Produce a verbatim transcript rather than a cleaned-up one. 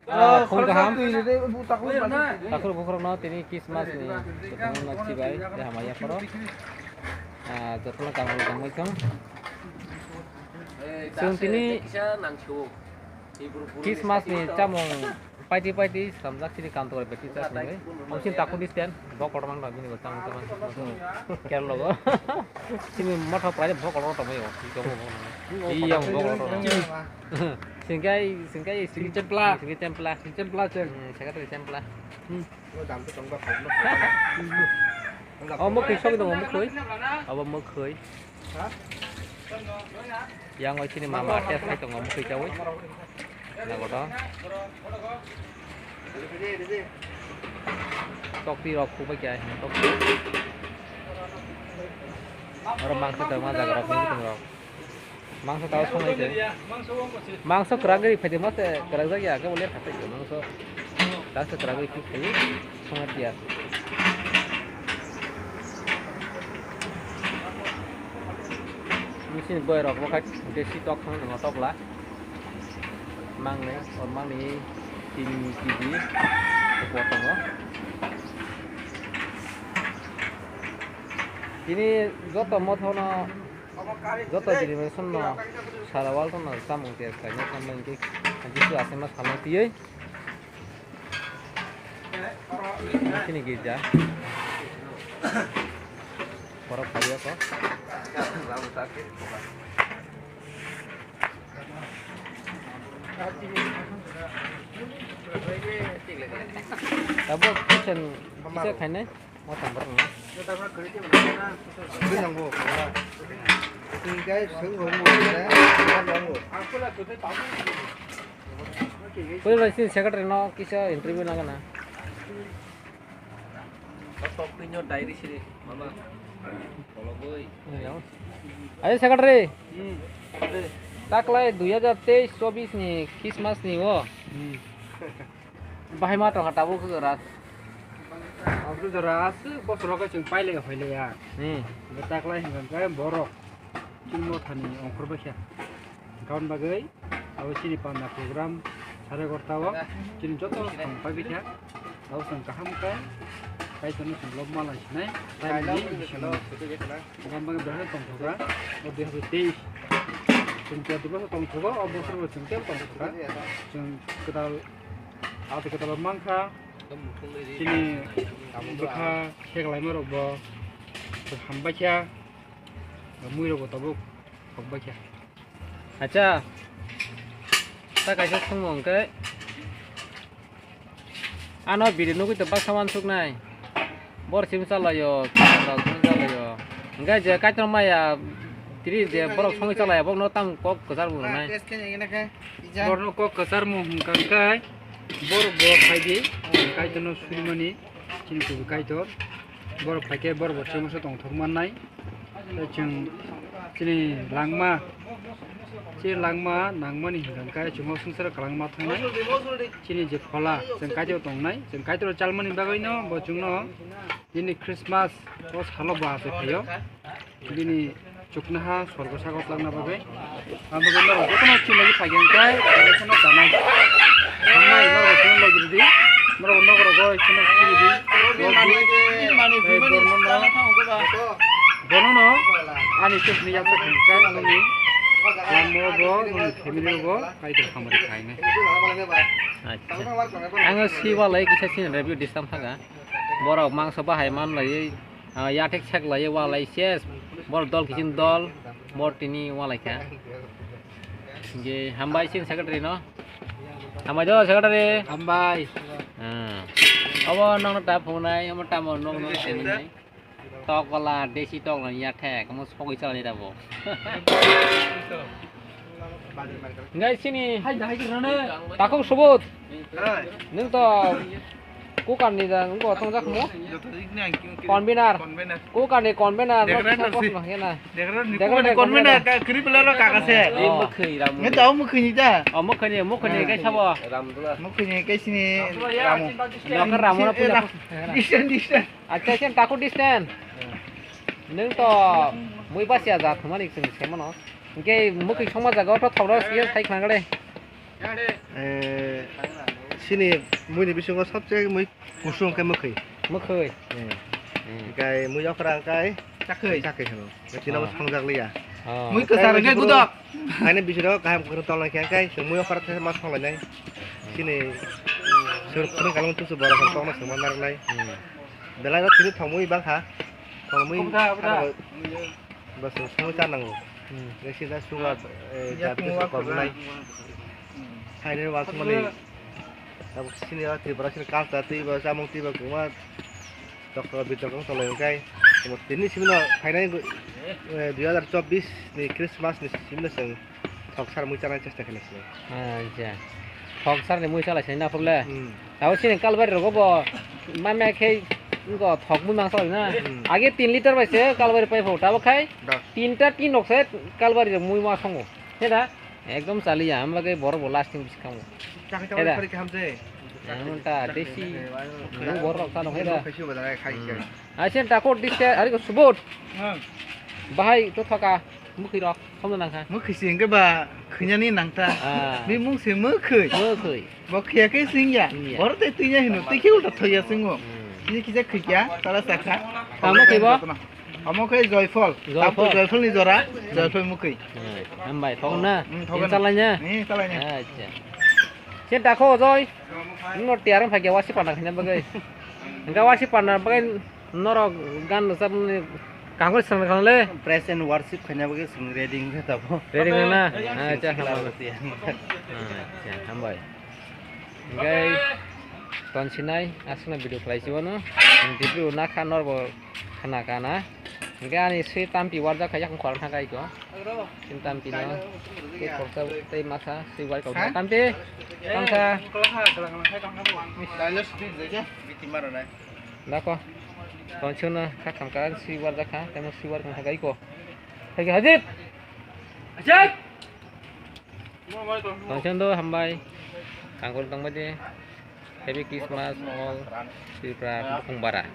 Ah, phung kaham. Takhuk bukhurokno tini Christmas ni jotono chibai, tei hamya phoro. Ah, jotono kaham tongwi thung. Chwng tini Christmas ni chamung paiti paiti samjak chini kam tokre beti chas nai. Omsin takhuk ni stand, bo kotorma no bini bo chamung tongma. Kerala go. Chini motha prai bo kotor tongma yo. Iya bo kotor. Singkai, singkai, singkai chempla. Singkai chempla. Singkai chempla, cheng. Hmm, singkai chempla. Hmm. Oh, mwkhwi sok tongo, mwkhwi. Abo mwkhwi. Yang oi chini mama test khai tongo, mwkhwi chawi. Nagoto. Tokti rok khukbai khe, tokti. Oro mangsa tongma jaga rok, hinwi tong rok. Mangsa tao songnai se. Mangso kwrak gari phaidi mo se kwrak jak ya, khe bo ler khatai se mangso. Ta se kwrak gari phik phai songnai tiya. Machine boy rok bo khai desi tok thang tongo tokla. Mangnai, o mangni tin kg bo tongo. Tini joto mothono Joto generation no sara world no samung test khaina tamo hinkhe Jisu asema salno tiyoi. Chini girja. Borok phaiyokho. Tabuk kitchen kisa khainai. Motong borok no. Twi nangbo. Twi khe swng rwngbo. Pwila sini secretary no kisa interview nangna. Tok twi no diary siri mama. Follow boy. Ayo secretary. Hmm. Taklai dui hajar teis chobis ni Christmas ni o. Hmm. Bahai ma tongkha tabuk jora. Tabuk jora aswk bosoro khe chwng pailaiya hoilaiya. Hmm. Bo taklai hwnkha khe borok chini mothani ongkhor baikha. Hwnkha hwn bagwi abo chini panda program sare gorta o chini joto samung pai baikha. Abo chwng kaham khe Kaitorno chwng lob ma lai sinai. Taimani bisingo. Hwnkha hwn bagwi belai tongthokra o dui hajar teis. Chwng khe dui bosor tongthogo, o bosor bo chwng khe tongthokra. Chwng kwtal Abo khe tabuk mankha chini bwkha khe kalaima rok bo hambai kha, mui rok bo tabuk khok bai kha. Acha, ta kaisa songmung khe ano video nugui to baksa wansuk nai. Bor sim chalaio, chalaio. Hingke je kaitor maya tiri je borok songwi chalaio, bokno tang kok kwchar bo rwnai. Borno kok kwchar mo hwnka khe borok bo phaidi kaitorno surimani chini kubui kaitor. Borok phaikhe borok bo chwngno tongthok mannai. Tei chwng chini langma, chini langma nangmani hwnka khe chwngno swngchar kwlangma thangnai. Chini je phola chwng kaitor tongnai, chwng kaitor chalmani bagwino bo chwngno Bini Christmas o salo bo achai phaio. Bini chuknoha sorgo sago tlangna bagwi. Ang bagwi norok jotono chimani phaikhe hwnkhe jotono chanai. Thangnai norok jotono logi rwdi. Norok nogo rogo jotono chiridi. Ei borno no, borno no ani chukni yaksa khum khe noni langmo bo noni family bo kaitor hamari khainai. Acha. Ang o si walai kisa sini review disturb thaga. Borok mangso bahai man laiwi, ah, yathek sek laiwi walai ses. Borok dol kiching dol, bor tini walai kha. Ge hambai sin secretary no. Hambai do secretary. Hambai. Ah. Abo nong ta phunai, amo tamo nong nong phunai. Tok wala, desi tok wala, ya thek, omo sogwi chalani rabo. Ngai sini, takhuk subut. Nwng to kukar ni da, nwng bo tongjak mo? Convener. Kukar ni convener, no kisa post ma khe na. Decorator ni convener, kri pelero kaka se. Oh. Nge tau mukhini da. Oh, mukhini, mukhini, kai sabo. Mukhini, kai sini ramu. Nokar ramu na puja. Distance, distance. Acha, acha, takhuk distance. Nwng to mui basia ja thumani chwng se mano. Hwnkhe mwkhwi songma jaga o to thok rw siya sai khna gale. Eh, Chini mui ni bisingo sobse mui kusung khe mwkhwi. Mwkhwi. Hmm. Hmm. Hingkai mui okra hingkai Chakwi. Chakwi hino. Chini bo Ah. songjak liya. Ah. Mui kwchar hingke Kaisa gudok. Ani bisiro kaham kwrwng tonglang khe hingkai chwng mui okra thai ma songlainai. Chini sur phwrwng kalung tusu borok hwn tongma songma narwknai. Hmm. Belai no chini thongmui bangkha. Thongmui Khumsa, bwsa. Bas songwi chanango. Hmm. Nisi da sugar, eh, Ya, diabetes khumsa, rok kwrwngnai. Hmm. Haino wasmani. Abo sini o Tripura sini culture twi ba chamung twi ba kwbangma doctor bitok wng tonglaio hwnkhe. Tini simi no phainai, eh, dui hazar chobbish ni Christmas ni simi no chwng thok sar mui chanai chesta khainai sini. Acha. Thok sar ni mui chalai sini naphurle. Hmm. Abo sini kalbari rogo bo mame khe ngo thok mui mangsa na. Hmm. Age tin liter bai se kalbari pai pho. Tabo khai Da. Tinta tin rok se kalbari rok mui ma songo. He da? Ekdom chaliya, hamba khe borok bo lasting bisi kamo. Chakhe He da? Chakhe khe hamse. Ang ta desi. Ang borok ta nong he da. Khaisi ba da khai Hmm. khe. Asen tako diste, ari ko subot. Hmm. Bahai to thaka, mukhi rok, somno nangkha. Mukhi si hingke ba, khinyani nangta. Ah. Bi mung se mukhi. Mukhi. Bo khiya khe singya. Singya. Bor te tuinya hino, tei khe ulta thoya singo. Hmm. Ni kisa khikya, tala sakha. Tamo khe bo? Amo khe Joyful. Joyful. Tampo Joyful ni jora, Joyful mukhi. Hmm. Hambai, thok na? Hmm, thok na. Chalai na? Hmm, chalai na. Acha. Sen tako Joy. No tiarang phagya wasi pana khina bagai. Enggak wasi pana bagai. Norok gan rwchapmani kangoi swrwng khanle. Praise and worship khaina bagwi chwng ready wngkha tabuk. Ready wngna? Acha, hambai. Acha, hambai. Hingke tonsinai aswkno video khlai si bono. Dipri nakha norbo khana kana. Hingke ani swi tampi warjak kha yakung khorang thangkha iko. Swi tampi no. Tei khoroksa tei masa swi wai kok tampi. Tamsa. Dako. Tonsino kha khamkha si warjak kha, temo si warjak kha gaiko. Hai hajit. Hajit. Tonsino hambai. Kangkol tongbai de. Happy Christmas all Tripura Bukhungbara.